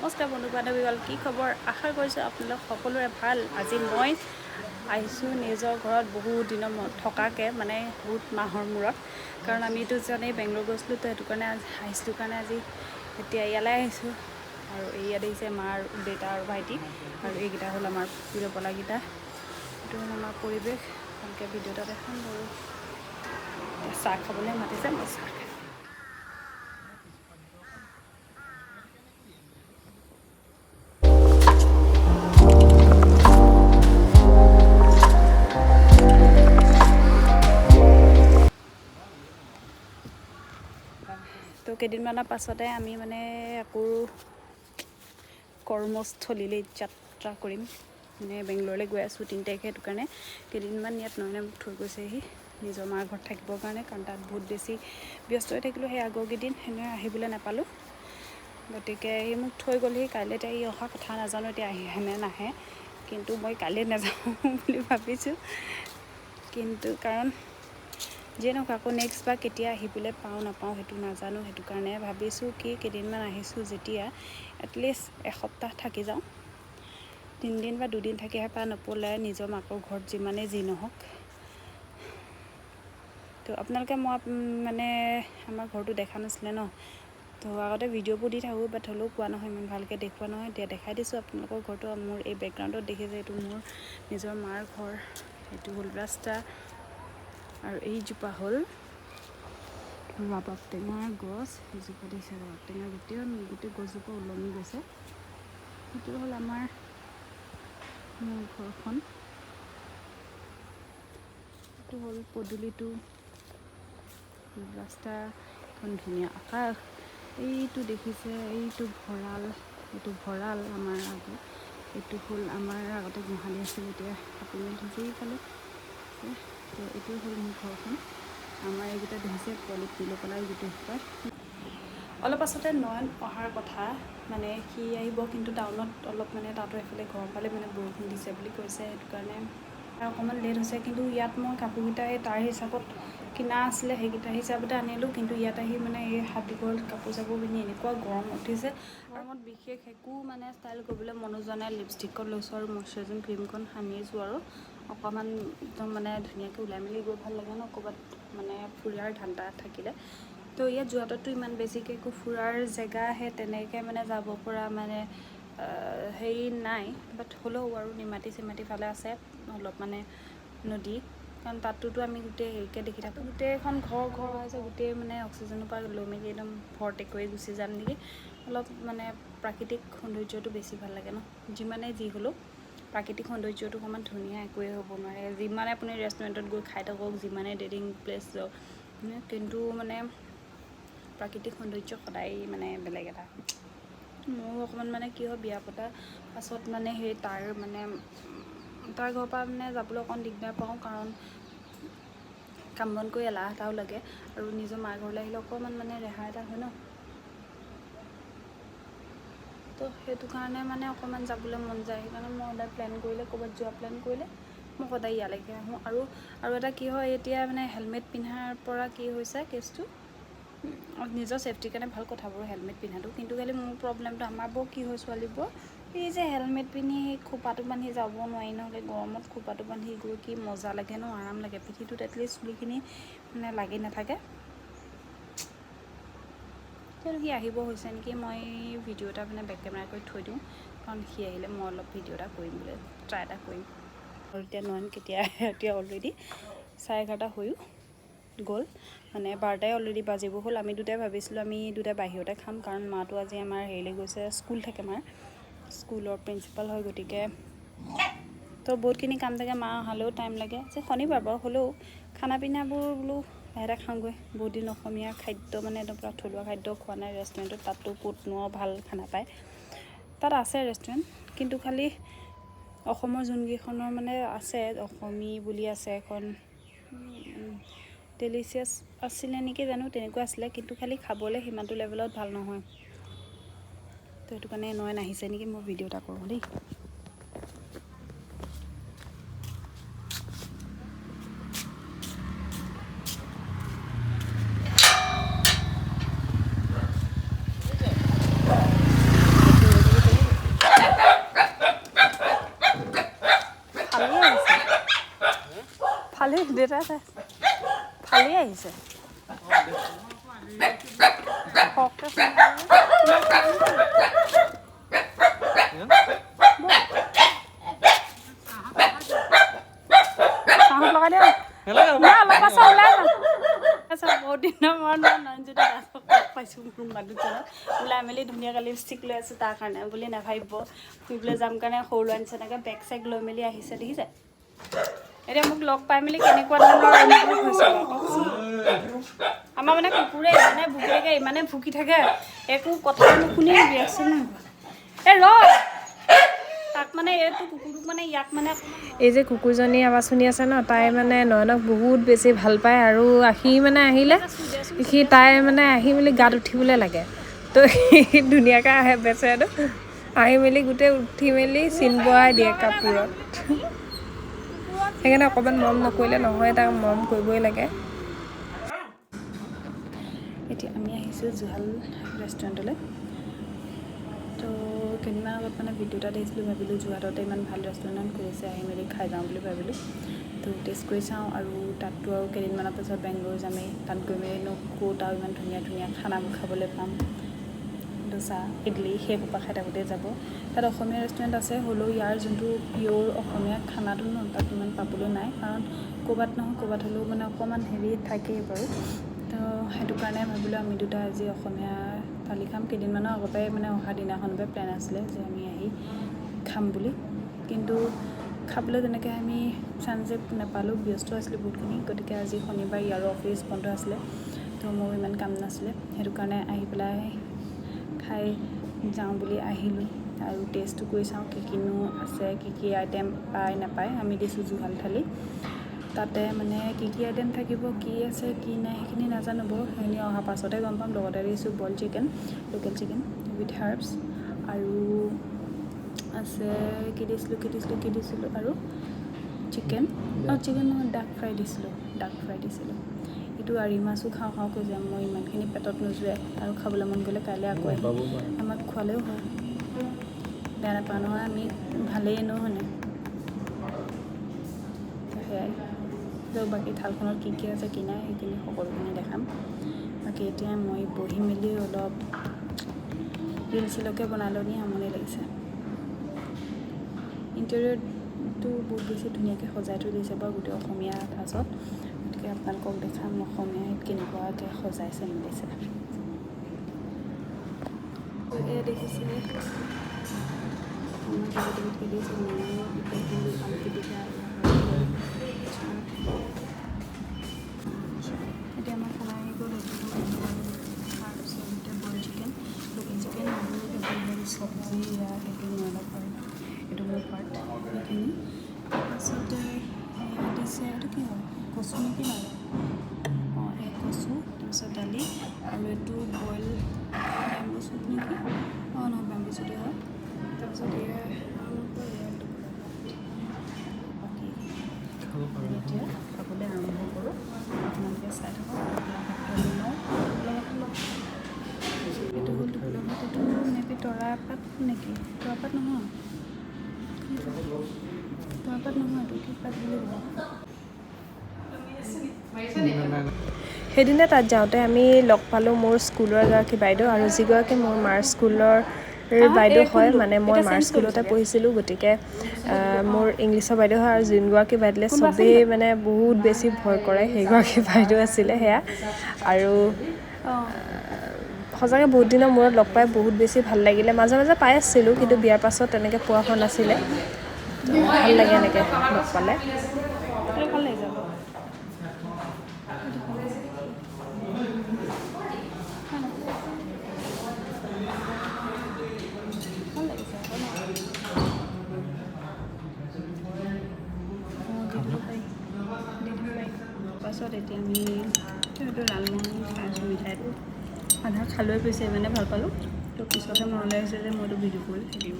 নমস্কাৰ বন্ধু বান্ধৱীসকল, কি খবৰ? আশা কৰিছোঁ আপোনালোক সকলোৰে ভাল। আজি মই আহিছোঁ নিজৰ ঘৰত বহুত দিনৰ মূৰত থকাকৈ, মানে বহুত মাহৰ মূৰত, কাৰণ আমিতো জানেই বেংগলোৰ গৈছিলোঁ, তো সেইটো কাৰণে আজি আহিছিলোঁ কাৰণে আজি এতিয়া ইয়ালৈ আহিছোঁ। আৰু এয়া দেখিছে মা আৰু দেউতা আৰু ভাইটি, আৰু এইকেইটা হ'ল আমাৰ প্ৰিয়পলাকেইটা। এইটো হ'ল আমাৰ পৰিৱেশ। ভালকৈ ভিডিঅ' এটা দেখাম বাৰু। এতিয়া চাহ খাবলৈ মাতিছে, মই চাহ খাম। তো কেইদিনমানৰ পাছতে আমি মানে আকৌ কৰ্মস্থলীলৈ যাত্ৰা কৰিম, মানে বেংগলোৰলৈ গৈ আছোঁ 3 তাৰিখে। সেইটো কাৰণে কেইদিনমান ইয়াত নয়নে মোক থৈ গৈছেহি নিজৰ মাৰ ঘৰত থাকিবৰ কাৰণে, কাৰণ তাত বহুত বেছি ব্যস্ত হৈ থাকিলোঁ সেই আগৰ কেইদিন, সেনেকৈ আহিবলৈ নাপালোঁ। গতিকে সি মোক থৈ গ'লহি। কাইলৈ এতিয়া ই অহা কথা নাজানো, এতিয়া আহে নে নাহে, কিন্তু মই কাইলৈ নাযাওঁ বুলি ভাবিছোঁ। কিন্তু কাৰণ যিয়ে নহওক, আকৌ নেক্সট বা কেতিয়া আহিবলৈ পাওঁ নাপাওঁ সেইটো নাজানো। সেইটো কাৰণে ভাবিছোঁ কি কেইদিনমান আহিছোঁ যেতিয়া এটলিষ্ট এসপ্তাহ থাকি যাওঁ, 3 দিন বা দুদিন থাকি হেঁপাহ নপলাই নিজৰ মাকৰ ঘৰত, যিমানেই যি নহওক। তো আপোনালোকে মই মানে আমাৰ ঘৰটো দেখা নাছিলে ন, তো আগতে ভিডিঅ'বোৰ দি থাকোঁ, বাট হ'লেও কোৱা নহয়, ইমান ভালকৈ দেখুওৱা নহয়। এতিয়া দেখাই দিছোঁ আপোনালোকৰ ঘৰটো। মোৰ এই বেকগ্ৰাউণ্ডত দেখিছে, এইটো মোৰ নিজৰ মাৰ ঘৰ, এইটো হ'ল ৰাস্তা, আৰু এইজোপা হ'ল ৰাবাব টেঙাৰ গছ। এইজোপা দেখিছে ৰবাব টেঙা, গোটেই গোটেই গছজোপা ওলমি গৈছে। সেইটো হ'ল আমাৰ মোৰ ঘৰখন। এইটো হ'ল পদূলিটো, ৰাস্তা, এখন ধুনীয়া আকাশ। এইটো দেখিছে, এইটো ভঁৰাল, এইটো ভঁৰাল আমাৰ আগত। এইটো হ'ল আমাৰ আগতে গোহালি আছিল, এতিয়া কাপোৰ মেলি থৈছে এইফালে। তো এইটো হ'ল মোৰ ঘৰখন। আমাৰ এইকেইটা দেখিছে পোৱালি তুলি পেলাই গোটেই সোপাই। অলপ পাছতে নয়ন অহাৰ কথা, মানে সি আহিব, কিন্তু টাউনত অলপ মানে তাতো এইফালে ঘৰৰ ফালে মানে বৰষুণ দিছে বুলি কৈছে, সেইটো কাৰণে অকণমান লেট হৈছে। কিন্তু ইয়াত মই কাপোৰকেইটা এই তাৰ হিচাপত কিনা আছিলে, সেইকেইটা হিচাপতে আনিলোঁ। কিন্তু ইয়াত আহি মানে এই হাত দীঘল কাপোৰ চাপোৰ পিন্ধি এনেকুৱা গৰম উঠিছে, গৰমত বিশেষ একো মানে ষ্টাইল কৰিবলৈ মনো যোৱা নাই। লিপষ্টিকত লৈছোঁ আৰু মইশ্চাৰাইজিং ক্ৰীমখন সানিছোঁ, আৰু অকণমান একদম মানে ধুনীয়াকৈ ওলাই মেলি গৈ ভাল লাগে ন, ক'ৰবাত মানে ফুৰাৰ ধান্দা থাকিলে। তো ইয়াত যোৰহাটততো ইমান বেছিকৈ একো ফুৰাৰ জেগা সেই তেনেকৈ মানে যাব পৰা মানে হেৰি নাই, বাট হ'লেও আৰু নিমাতী চিমাতি ফালে আছে অলপ মানে নদী, কাৰণ তাতোতো আমি গোটেই হেৰিকে দেখি থাকোঁ, গোটেইখন ঘৰ ঘৰ হৈ আছে, গোটেই মানে অক্সিজেনৰ পৰা লৈ মেলি একদম ভৰ্তি কৰি গুচি যাম নেকি। অলপ মানে প্ৰাকৃতিক সৌন্দৰ্যটো বেছি ভাল লাগে ন, যিমানেই যি হ'লেও প্ৰাকৃতিক সৌন্দৰ্যটো সমান ধুনীয়া একোৱেই হ'ব নোৱাৰে। যিমানে আপুনি ৰেষ্টুৰেণ্টত গৈ খাই থাকক, যিমানে ডেটিং প্লেচ যাওক, কিন্তু মানে প্ৰাকৃতিক সৌন্দৰ্য সদায় মানে বেলেগ এটা। মোৰো অকণমান মানে কি হয়, বিয়া পতাৰ পাছত মানে সেই তাৰ মানে তাৰ ঘৰৰ পৰা মানে যাবলৈ অকণ দিগদাৰ পাওঁ, কাৰণ কাম বন কৰি এলাহ এটাও লাগে, আৰু নিজৰ মাৰ ঘৰলৈ আহিলে অকণমান মানে ৰেহাই এটা হয় ন, তো সেইটো কাৰণে মানে অকণমান যাবলৈ মন যায়। সেইকাৰণে মই সদায় প্লেন কৰিলে, ক'ৰবাত যোৱা প্লেন কৰিলে মই সদায় ইয়ালৈকে আহোঁ। আৰু আৰু এটা কি হয়, এতিয়া মানে হেলমেট পিন্ধাৰ পৰা কি হৈছে কেছটো, নিজৰ ছেফটিৰ কাৰণে ভাল কথাবোৰ হেলমেট পিন্ধাটো, কিন্তু খালি মোৰ প্ৰব্লেমটো আমাৰবোৰ কি হয়, ছোৱালীবোৰ এই যে হেলমেট পিন্ধি সেই খোপাটো বান্ধি যাব নোৱাৰি, নহ'লে গৰমত খোপাটো বান্ধি গৈ কি মজা লাগে ন, আৰাম লাগে পিঠিটোত, এটলিষ্ট চুলিখিনি মানে লাগি নাথাকে। জানো সি আহিব হৈছে নেকি, মই ভিডিঅ' এটা মানে বেক কেমেৰা কৰি থৈ দিওঁ, কাৰণ সি আহিলে মই অলপ ভিডিঅ' এটা কৰিম বুলি ট্ৰাই এটা কৰিম। আৰু এতিয়া নয়ন কেতিয়া আহে, এতিয়া অলৰেডি 11:30 হৈও গ'ল, মানে 12টাই অলৰেডি বাজিব হ'ল। আমি দুটাই ভাবিছিলোঁ আমি দুটাই বাহিৰতে খাম, কাৰণ মাটো আজি আমাৰ হেৰিলৈ গৈছে, স্কুল থাকে মাৰ, স্কুলৰ প্ৰিন্সিপাল হয়, গতিকে তো বহুতখিনি কাম থাকে, মা অহালেও টাইম লাগে। আজি শনিবাৰ বাৰু, হ'লেও খানা পিনাবোৰ বোলো বাহিৰতে খাওঁগৈ। বহুত দিন অসমীয়া খাদ্য মানে একদম পূৰা থলুৱা খাদ্য খোৱা নাই ৰেষ্টুৰেণ্টত, তাততো ক'তনো ভাল খানা পায়। তাত আছে ৰেষ্টুৰেণ্ট, কিন্তু খালি অসমৰ যোনকেইখনৰ মানে আছে, অসমী বুলি আছে এখন, ডেলিচিয়াছ আছিলে নেকি জানো, তেনেকুৱা আছিলে, কিন্তু খালি খাবলৈ সিমানটো লেভেলত ভাল নহয়। তো সেইটো কাৰণে নয়ন আহিছে নেকি, মই ভিডিঅ' এটা কৰোঁ দেই। দেউতা ফালি আহিছে। সৰহকৈ সোমালে। চাহত লগাই দিয়া না, অলপ পাছত ওলাই যাম। আচ্ছা, বহুত দিনৰ মূৰত মই নয়নজ্যোতি দাসক লগ পাইছোঁ। মোৰ মানুহজনক ওলাই মেলি ধুনীয়াকৈ লিপষ্টিক লৈ আছোঁ তাৰ কাৰণে বুলি নাভাবিব, ফুৰিবলৈ যাম কাৰণে সৰু ল'ৰা নিচিনাকৈ বেগ চেগ লৈ মেলি আহিছে, দেখিছে। এতিয়া মোক লগ পাই মেলি কেনেকুৱা ধৰণৰ অনুভৱ হৈছে বাৰু কওকচোন? আমাৰ মানে কুকুৰে ইমানে ভুকি থাকে, ইমানে ভুকি থাকে, একো কথা নুশুনি ৰিয়েকশ্যন নহয়। এই ৰ, তাক মানে এইটো কুকুৰটোক মানে ইয়াক মানে এই যে কুকুৰজনী আৱাজ শুনি আছে ন, তাই মানে নয়নক বহুত বেছি ভাল পায় আৰু সি মানে আহিলে সি তাই মানে আহি মেলি গাত উঠিবলৈ লাগে। তো সি ধুনীয়াকৈ আহে বেচেৰাটো, আহি মেলি গোটেই উঠি মেলি চিন বোৱাই দিয়ে কাপোৰত। সেইকাৰণে অকণমান মৰম নকৰিলে নহয়, তাক মৰম কৰিবই লাগে। এতিয়া আমি আহিছোঁ জুহাল ৰেষ্টুৰেণ্টলৈ। তো কেইদিনমান আগত মানে ভিডিঅ' এটা দেখিছিলোঁ, ভাবিলোঁ যোৰহাটতে ইমান ভাল ৰেষ্টুৰেণ্ট খুলিছে, আহি মেলি খাই যাওঁ বুলি ভাবিলোঁ। তো টেষ্ট কৰি চাওঁ। আৰু তাততো আৰু কেইদিনমানৰ পাছত বেংগলোৰ যামেই, তাত গৈ মেলিনো ক'ত আৰু ইমান ধুনীয়া ধুনীয়া খানাবোৰ খাবলৈ পাম? দোচা, ইডলি সেই সোপা খাই থাকোঁতেই যাব। তাত অসমীয়া ৰেষ্টুৰেণ্ট আছে, হ'লেও ইয়াৰ যোনটো পিয়'ৰ অসমীয়া খানাটো ন, তাত ইমান পাবলৈ নাই। কাৰণ ক'ৰবাত নহয় ক'ৰবাত হ'লেও মানে অকণমান হেৰি থাকেই বাৰু। তো সেইটো কাৰণে ভাবিলোঁ আমি দুটা আজি অসমীয়া থালি খাম। কেইদিনমানৰ আগৰ পৰাই মানে অহা দিনাখনৰ পৰাই প্লেন আছিলে যে আমি আহি খাম বুলি, কিন্তু খাবলৈ তেনেকৈ আমি চান্সে নাপালোঁ, ব্যস্ত আছিলোঁ বহুতখিনি। গতিকে আজি শনিবাৰ, ইয়াৰো অফিচ বন্ধ আছিলে, তো মোৰো ইমান কাম নাছিলে, সেইটো কাৰণে আহি পেলাই খাই যাওঁ বুলি আহিলোঁ আৰু টেষ্টটো কৰি চাওঁ কি কিনো আছে, কি কি আইটেম পায় নাপায়। আমি দিছোঁ জুহাল থালি। তাতে মানে কি কি আইটেম থাকিব, কি আছে কি নাই, সেইখিনি নাজানো বাৰু, সেইখিনি অহাৰ পাছতহে গম পাম। লগতে দিছোঁ boil chicken, local chicken with herbs আৰু আছে কি দিছিলোঁ, কি দিছিলোঁ, কি দিছিলোঁ আৰু চিকেন, অঁ চিকেন নহয়, ডাক ফ্ৰাই দিছিলোঁ, ডাক ফ্ৰাই দিছিলোঁ। এইটো আৰি মাছো খাওঁ খাওঁ কৈছে, মই ইমানখিনি পেটত নোযোৱে আৰু খাবলৈ মন গ'লে কাইলৈ আকৌ আহিম, আমাক খোৱালেও হয়, বেয়া নাপাওঁ নহয় আমি, ভালেই ন হয়নে? তো সেয়াই। তো বাকী থালখনত কি কি আছে কি নাই সেইখিনি সকলোখিনি দেখাম। বাকী এতিয়া মই বহি মেলি অলপ ৰিল চিলকে বনাই লওঁ নি, আমনি লাগিছে। ইণ্টেৰিয়ৰটো বহুত বেছি ধুনীয়াকৈ সজাই থৈ দিছে বাৰু গোটেই অসমীয়া সাজত। গতিকে আপোনালোকক দেখাম অসমীয়া কেনেকুৱাকৈ সজাইছে মেলিছে। এয়া দেখিছে, আমাৰ কিবা কিবি থৈ দিছে, নেমু, কিবা আলু পিটিকা, চাট। এতিয়া আমাৰ খানা আহি গ'ল। এইটো তাৰপিছত বইল চিকেন, লোকেল চিকেন আৰু এইটো হ'ল চব্জি। এয়া সেইটো নয়নৰ পাৰ্ট, এইটো মোৰ পাৰ্ট, সেইখিনি। তাৰপাছতে এয়া দিছে, এইটো কি হয়, কচু নেকি নহয়? অঁ, এই কচু, তাৰপিছত দালি আৰু এইটো বইল বেম্বু চুট নেকি? অঁ নহয়, বেম্বু চুটেই হয়। তাৰপিছত এয়া এয়া টোপোলা ভাত। বাকী এতিয়া খাবলৈ আৰম্ভ কৰোঁ, আপোনালোকে চাই থাকক। টোপোলা ভাতটো আমি লওঁ, টোপোলা ভাতটো লওঁ। এইটো হ'ল টোপোলা ভাত। এইটো মে বি তৰাপাত নেকি? তৰাপাত নহয়, তৰাপাত নহয়, এইটো কি পাত বুলি ক'ব? সেইদিনা তাত যাওঁতে আমি লগ পালোঁ মোৰ স্কুলৰ এগৰাকী বাইদেউ আৰু যিগৰাকী মোৰ মাৰ স্কুলৰ বাইদেউ হয়, মানে মই মাৰ স্কুলতে পঢ়িছিলোঁ, গতিকে মোৰ ইংলিছৰ বাইদেউ হয়। আৰু যোনগৰাকী বাইদেউলে চবেই মানে বহুত বেছি ভয় কৰে, সেইগৰাকী বাইদেউ আছিলে সেয়া। আৰু সঁচাকৈ বহুত দিনৰ মূৰত লগ পাই বহুত বেছি ভাল লাগিলে। মাজে মাজে পাই আছিলোঁ, কিন্তু বিয়াৰ পাছত তেনেকৈ পোৱা হোৱা নাছিলে। ভাল লাগে এনেকৈ লগ পালে। ভাল লাগিছে আকৌ। ভাল লাগিছে আকৌ ন? অঁ, দি দিব পাৰি, দি দিব পাৰি। পাছত এতিয়া আমি এইটো লালমোহন খাই আছোঁ। মিঠাইটো আধা খালোৱে পিছে, ইমানে ভাল পালোঁ। তো পিছতহে মনলৈ আহিছে যে মইতো ভিডিঅ' কৰি থাকিব।